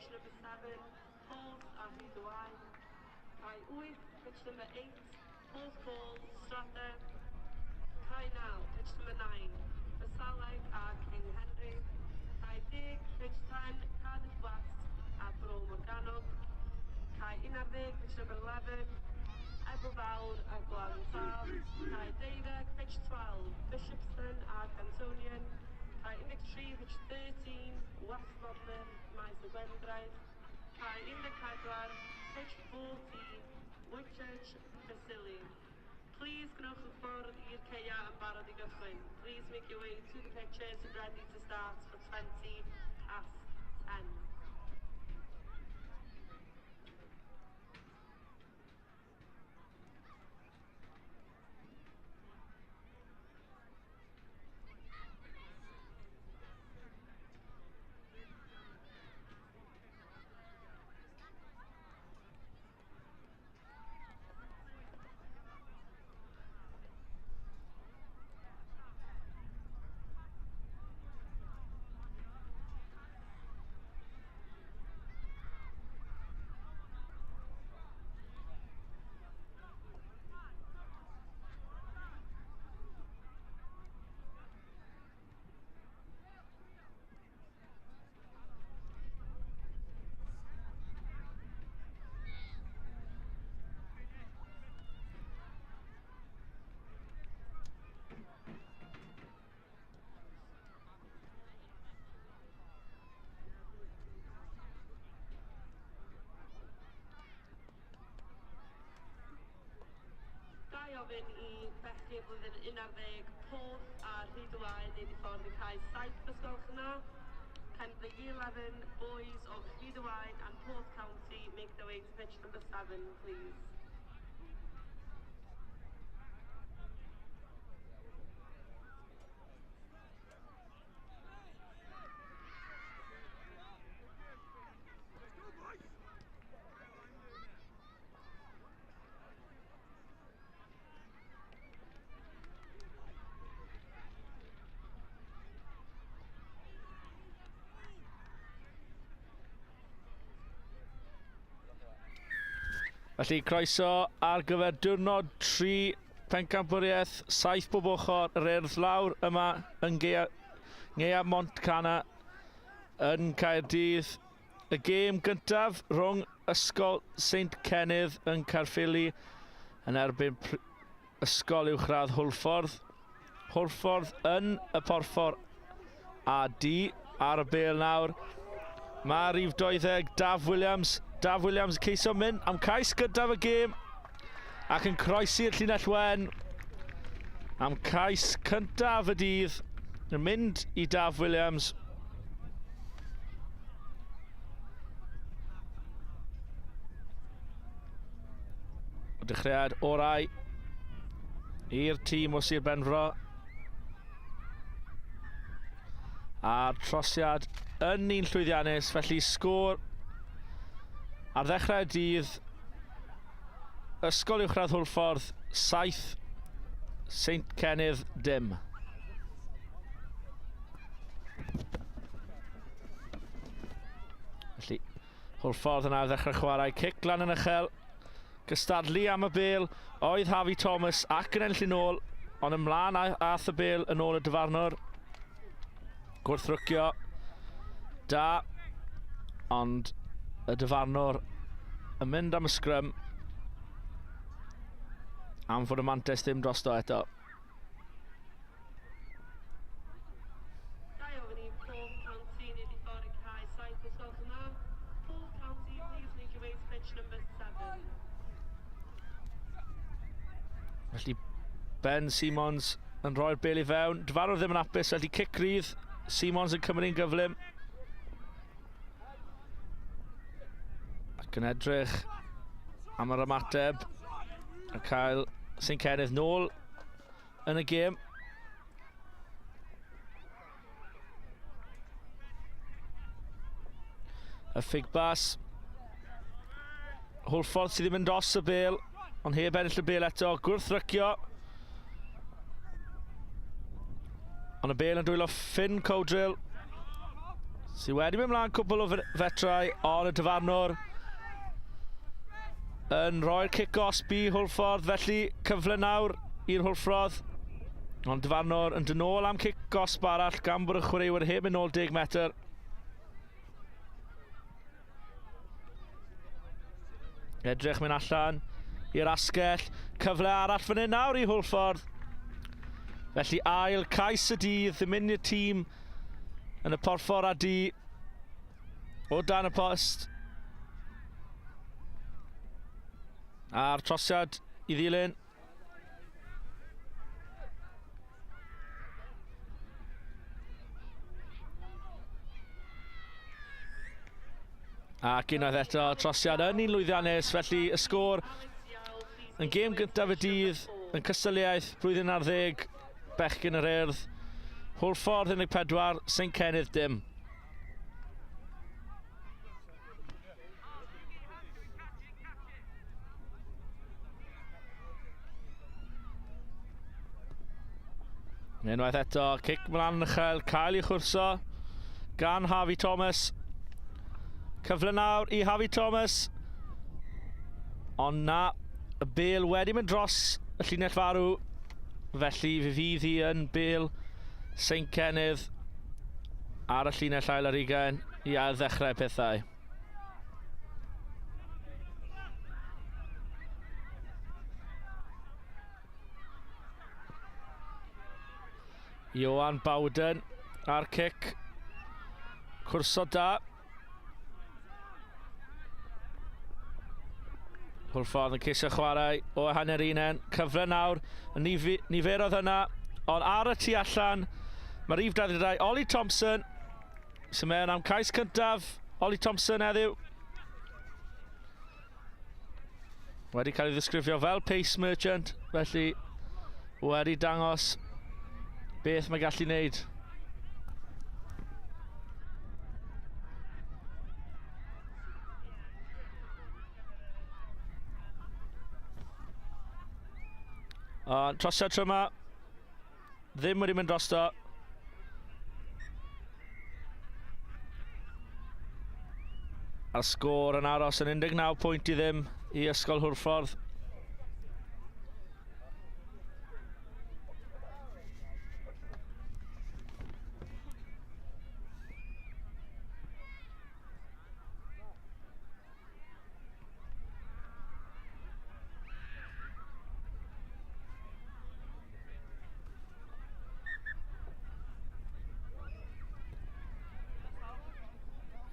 Pitch number 7, Porth a Rhyd-y-waun. Cae 8, pitch number 8, Porthcawl, Strathairn. Cae 9, pitch number 9, Bassaleg a King Henry. Cae 10, pitch 10, Cardiff West a Bro Morgannwg. Cae 11, pitch number 11, Ebbw Fawr a Glan Taf. Cae 12, pitch 12, Bishopston a Cantonian. Cae 13, pitch 13, West Monmouth, Maes y Gwendraeth. Cae 14, pitch 14, Whitchurch, Caerphilly. Please gwnewch y ffordd i'r caeau yn barod i gychwyn. Please make your way to the pitches ready to start for 20 past 10. Ga i ofyn i bechgyn blwyddyn 11 Porth a Rhyd-y-waun wneud eu ffordd i cae 7 os gwelwch yn dda. Can the Year 11 boys of Rhyd-y-waun and Porth County make their way to pitch number 7, please? Felly croeso ar gyfer diwrnod 3 pencampwriaeth, 7 bob ochr yr Urdd lawr yma yn Gaea, Ngaea Montcana yn Caerdydd. Y gêm gyntaf rhwng Ysgol St Cenydd yn Caerffili yn erbyn Ysgol Uwchradd Hwlffordd. Hwlffordd yn y porffor a D ar y bêl nawr. Mae rhif 20, Daf Williams. Daf Williams yn ceisio mynd am cais gyntaf y gêm ac yn croesi'r llinell wen am cais cyntaf y dydd. Yn mynd i Daf Williams. O dechreuad orau i'r tîm o Sir Benfro. A'r trosiad yn un llwyddiannus, felly sgôr ar ddechrau'r dydd. Ysgol Uwchradd Hwlffordd 7, St Cenydd dim. Felly, Hwlffordd yn ail ddechrau chwarae, cic lan yn uchel, gystadlu am y bêl oedd Harvey Thomas ac yn ennill yn ôl, ond ymlaen ath y bêl yn ôl y dyfarnwr. Gwrthrycio da, ond y dyfarnwr yn mynd am y sgrym am fod y mantais ddim drosto eto. Ga i ofyn i Porth County wneud eu ffordd i cae 7 os gwelwch yn dda. Porth County, please make your way to pitch number 7. Felly Ben Simons yn rhoi'r bel i fewn. Dyfarnwr ddim yn apus, felly cic rydd. Simons yn cymru'n gyflym. Ac yn edrych am yr ymateb. A cael St Cenydd nôl yn y gêm. Y ffig bas. Hwlffordd sydd ddim yn dros y bel, ond heb ennill y bel eto. Gwrthrycio. Ond y bel yn dwylo Finn Cowdrill. Sydd wedi mynd mlaen cwbl o fetrau, ond y dyfarnwr yn rhoi'r cic gosb i Hwlffordd, felly cyfle nawr i'r Hwlffordd. Ond dyfarnwr yn dod nôl am cic gosb arall gan bod y chwaraewyr heb mynd nôl 10 metr. Edrych mynd allan i'r asgell. Cyfle arall fan hyn nawr i Hwlffordd. Felly ail cais y dydd, ddim mynd i'r tîm yn y porffor a du o dan y post. A'r trosiad i ddilyn. Ac unwaith eto, trosiad yn un lwyddiannus, felly y sgôr yn gêm gyntaf y dydd, yn cystadleuaeth blwyddyn ar ddeg, bechgyn yr Urdd, Hwlffordd 14, St Cenydd dim. Unwaith eto, cic mlaen uchel, cael ei chwrso gan Harvey Thomas. Cyfle nawr i Harvey Thomas. Ond na, y bel wedi mynd dros y llinell farw. Felly fe fydd hi yn bel Saint Cenydd ar y llinell ail ar ugain i ail ddechrau pethau. Johan Bowden a'r cic. Cwrso da. Hwlffordd yn ceisio chwarae o hanner unen. Cyfle nawr. Niferoedd yna. Ond ar y tu allan, mae rhif 22, Ollie Thompson, sy'n mewn am cais cyntaf. Ollie Thompson heddiw. Wedi cael ei ddisgrifio fel pace merchant, felly wedi dangos beth mae gallu wneud. Ond trosiad tro yma, ddim wedi mynd drosto. A'r sgôr yn aros yn 19 pwynt i ddim i Ysgol Hwlffordd.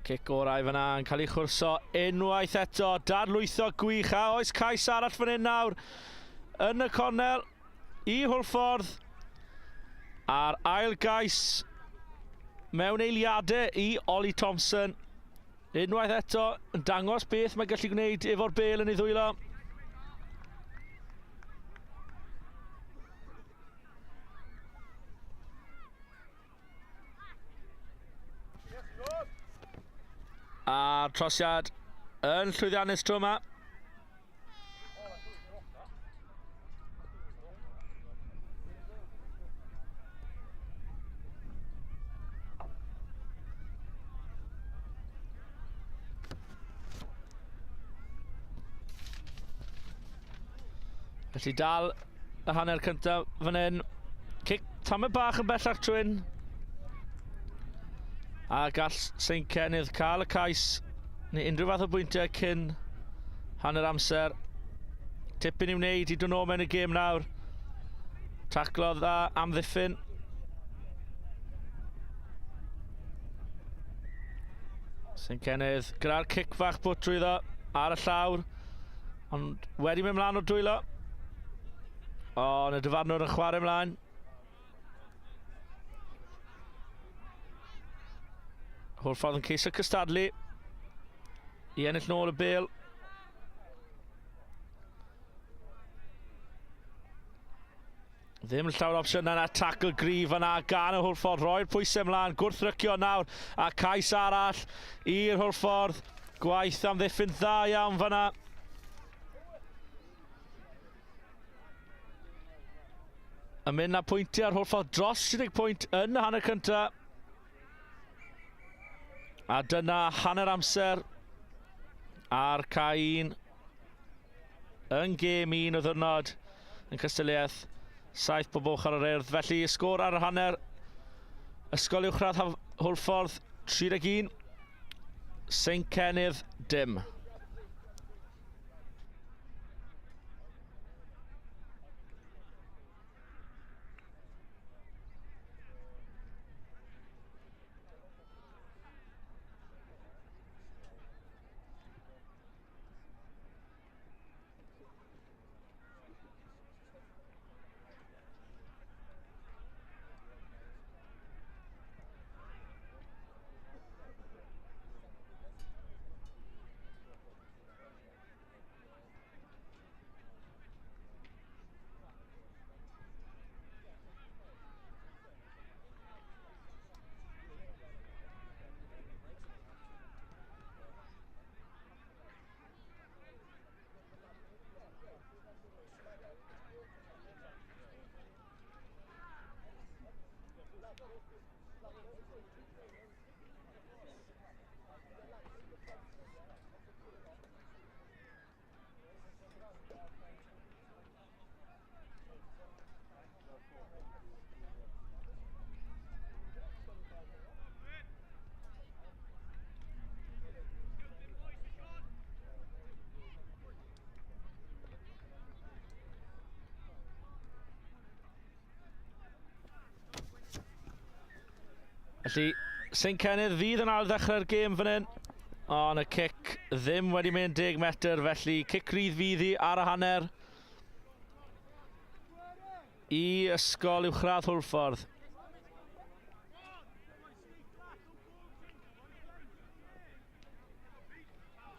Cic orau fyna yn cael ei chwrso unwaith eto. Dadlwytho gwych a oes cais arall fan hyn nawr yn y cornel i Hwlffordd. A'r ail gais mewn eiliadau i Ollie Thompson. Unwaith eto, yn dangos beth mae gallu gwneud efo'r bel yn ei ddwylo. A'r trosiad yn llwyddiannus tro yma. Felly dal y hanner cyntaf fan hyn. Cic tamed bach yn bellach trwy'n. A gall St Cenydd cael y cais neu unrhyw fath o bwyntiau cyn hanner amser. Tipyn i'w wneud i dod nôl mewn y gêm nawr. Taclo dda amddiffyn. St Cenydd gyda'r cic fach bwt drwyddo ar y llawr. Ond wedi mynd mlaen o'r dwylo. Ond y dyfarnwr yn chwarae mlaen. Hwlffordd yn ceisio cystadlu i ennill nôl y bel. Ddim llawer opsiwn yna, tackle gryf yna gan y Hwlffordd, roi'r pwysau ymlaen, gwrthrycio nawr, a cais arall i'r Hwlffordd. Gwaith am ddiffyn dda iawn fyna. Yn mynd â pwyntiau ar Hwlffordd dros 30 pwynt yn y hanner cyntaf. A dyna hanner amser ar cae un yn gêm un o ddwrnod yn cystadleuaeth saith bob ochr yr Urdd. Felly y sgôr ar yr hanner Ysgol Uwchradd Hwlffordd 31, St Cenydd dim. Felly, St Cenydd fydd yn ail ddechrau'r gêm fan hyn. Ond y cic ddim wedi mynd 10 metr, felly cic rydd fydd hi ar y hanner i Ysgol Uwchradd Hwlffordd.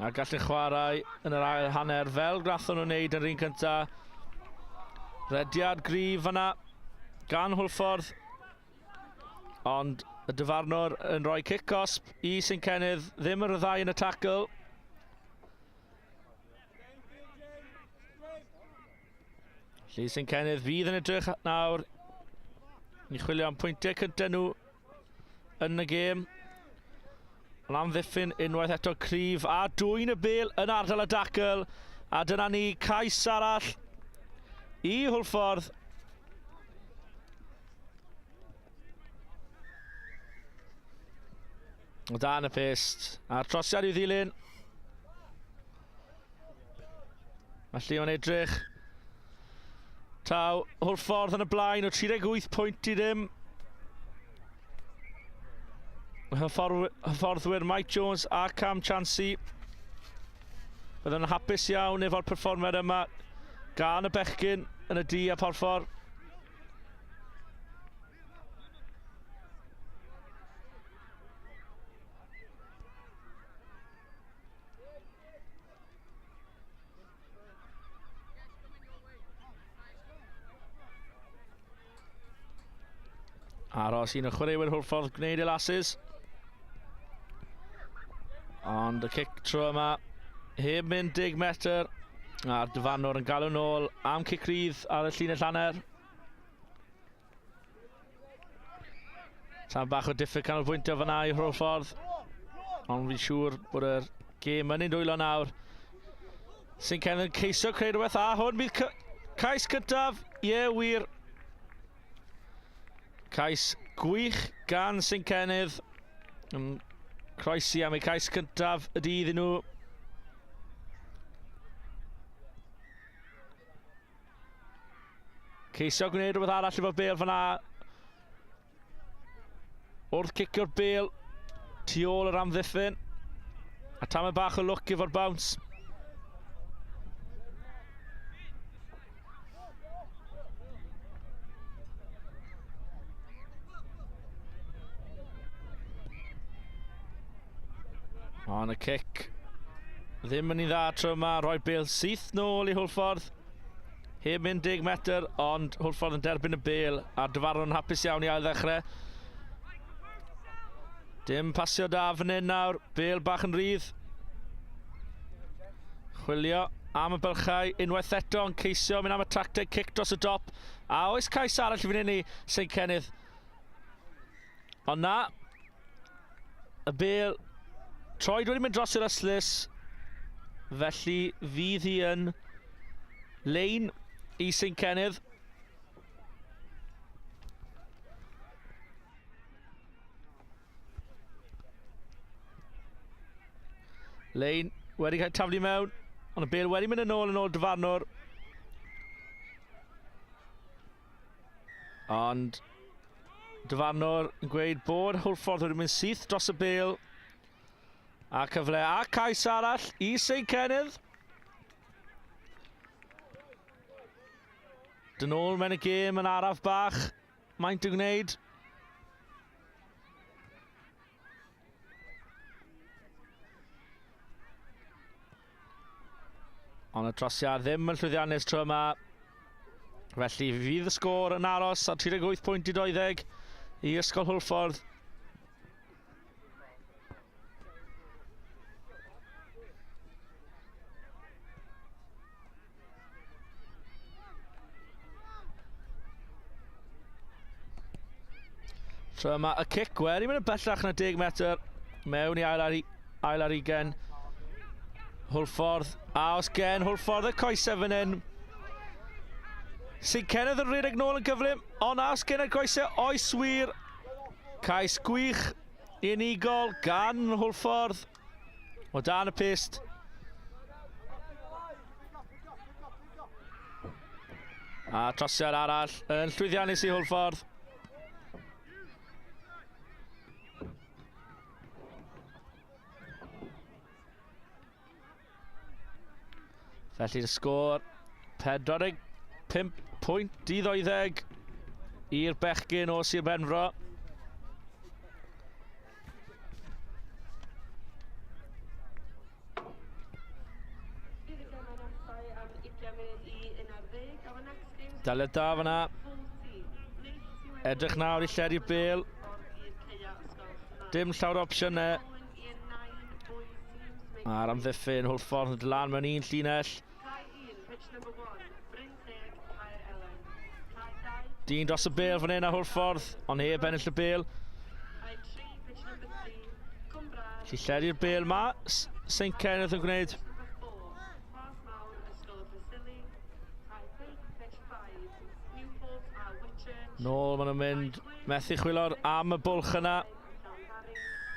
A gallu chwarae yn yr ail hanner fel gwnaethon nhw wneud yn yr un cyntaf. Rediad gryf fyna gan Hwlffordd. Ond y dyfarnwr yn rhoi cic cosb i St Cenydd, ddim yn rhyddhau yn y tackle. Lle St Cenydd fydd yn edrych nawr i chwilio am pwyntiau cyntaf nhw yn y gêm. Ond amddiffyn unwaith eto cryf a dwy'n y bel yn ardal y dacl. A dyna ni cais arall i Hwlffordd. O dan y pyst. A'r trosiad i'w ddilyn. Felly mae'n edrych. Taw, Hwlffordd yn y blaen o 38 pwynt i ddim. Hyfforddwyr Mike Jones a Cam Chansey. Byddwn yn hapus iawn efo'r perfformiad yma gan y bechgyn yn y du a Porffor. Aros un o chwaraewyr Hwlffordd gwneud ei lasys. Ond y cic tro yma heb mynd 10 metr. A'r dyfarnwr yn galw nôl am cic rydd ar y llinell hanner. Tan bach o diffyg canolbwyntio fyna i Hwlffordd. Ond fi'n siŵr bod yr gêm yn ein dwylo nawr. Sy'n Ken yn ceisio creu rhywbeth a hwn bydd cais cyntaf. Ie, yeah, wir. Cais gwych gan St Cenydd. Yn croesi am eu cais cyntaf y dydd i nhw. Ceisio gwneud rhywbeth arall efo'r bel fyna. Wrth cicio'r bel tu ôl yr amddiffyn. A tamed bach o lwc efo'r bounce. Ond y cic ddim yn ei dda tro yma, rhoi bel syth nôl i Hwlffordd. Heb mynd 10 metr, ond Hwlffordd yn derbyn y bel a'r dyfarnwr yn hapus iawn i ail ddechrau. Dim pasio da fan hyn nawr, bel bach yn rhydd. Chwilio am y bylchau unwaith eto yn ceisio mynd am y tacteg cic dros y dop. A oes cais arall i fan hyn i St Cenydd. Ond na, y bel Troed wedi mynd dros yr ystlys, felly fydd hi yn lein i St Cenydd. Lein wedi cael taflu mewn, ond y bel wedi mynd yn ôl yn ôl dyfarnwr. Ond dyfarnwr yn gweud bod Hwlffordd wedi mynd syth dros y bel. A cyfle a cais arall i St Cenydd. Dyn ôl mewn y gêm yn araf bach. Maent yn gwneud. Ond y trosiad ddim yn llwyddiannus tro yma. Felly fydd y sgôr yn aros ar 38 pwynt i 20 i Ysgol Hwlffordd. Tro yma y cic wedi mynd yn bellach na 10 metr mewn i ail ar, ail ar ugen. Hwlffordd, a os gen Hwlffordd y coesau fan hyn. Sy'n Kenneth yn rhedeg nôl yn gyflym, ond a os gen y coesau, oes wir. Cais gwych unigol gan Hwlffordd. O dan y pyst. A trosiad arall yn llwyddiannus i Hwlffordd. Felly'r sgôr 45 pwynt i 20 i'r bechgyn o Sir Benfro. Daliad da fyna. Edrych nawr i lledu'r bel. Dim llawer o opsiynau. A'r amddiffyn Hwlffordd yn lan mewn un llinell. Dyn dros y bel fan hyn ar Hwlffordd, ond heb ennill y bel. Felly lledu'r bel ma, St Kenneth yn gwneud. Nôl maen nhw'n mynd, methu chwilo'r am y bwlch yna.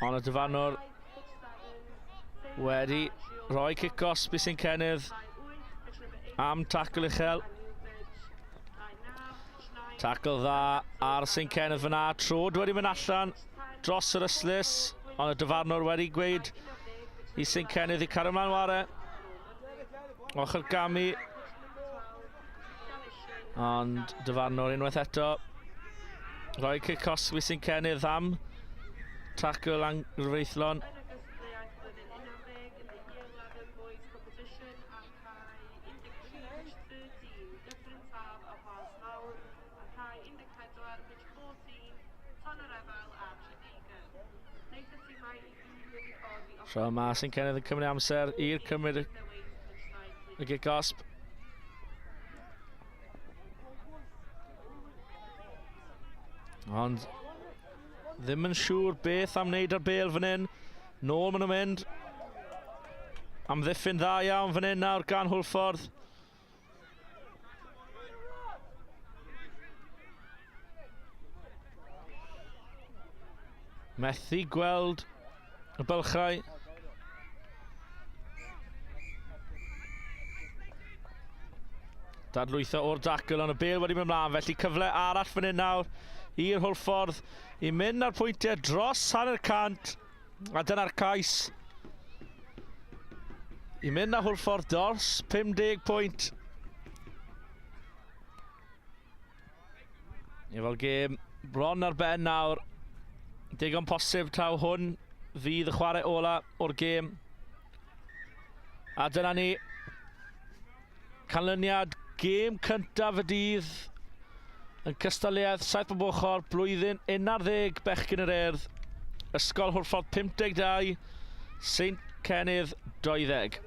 Ond y dyfarnwr wedi rhoi cic osb i St Cenydd am tacl uchel. Tacl dda ar St Cenydd fyna. Trod wedi mynd allan dros yr ystlys, ond y dyfarnwr wedi gweud i St Cenydd i cario ymlaen ware. Ochr gamu. Ond dyfarnwr unwaith eto. Rhoi cic cosb i St Cenydd am tacl anghyfreithlon. So mae St Cenydd yn cymryd amser i'r cymryd y gic gosb. Ond ddim yn siŵr beth am wneud ar bel fan hyn. Nôl maen nhw'n mynd. Amddiffyn dda iawn fan hyn nawr gan Hwlffordd. Methu gweld y bylchau. Dadlwytho o'r dacl ond y bel wedi mynd mlaen, felly cyfle arall fan hyn nawr i'r Hwlffordd i mynd ar pwyntiau dros 1/2 a dyna'r cais i mynd â Hwlffordd dros 50 pwynt. Efo'r gêm bron ar ben nawr. Digon posib taw hwn fydd y chwarae ola o'r gêm. A dyna ni. Canlyniad gêm cyntaf y dydd yn cystadleuaeth saith bob ochr, blwyddyn 11 bechgyn yr Urdd, Ysgol Hwlffordd 52, St Cenydd 20.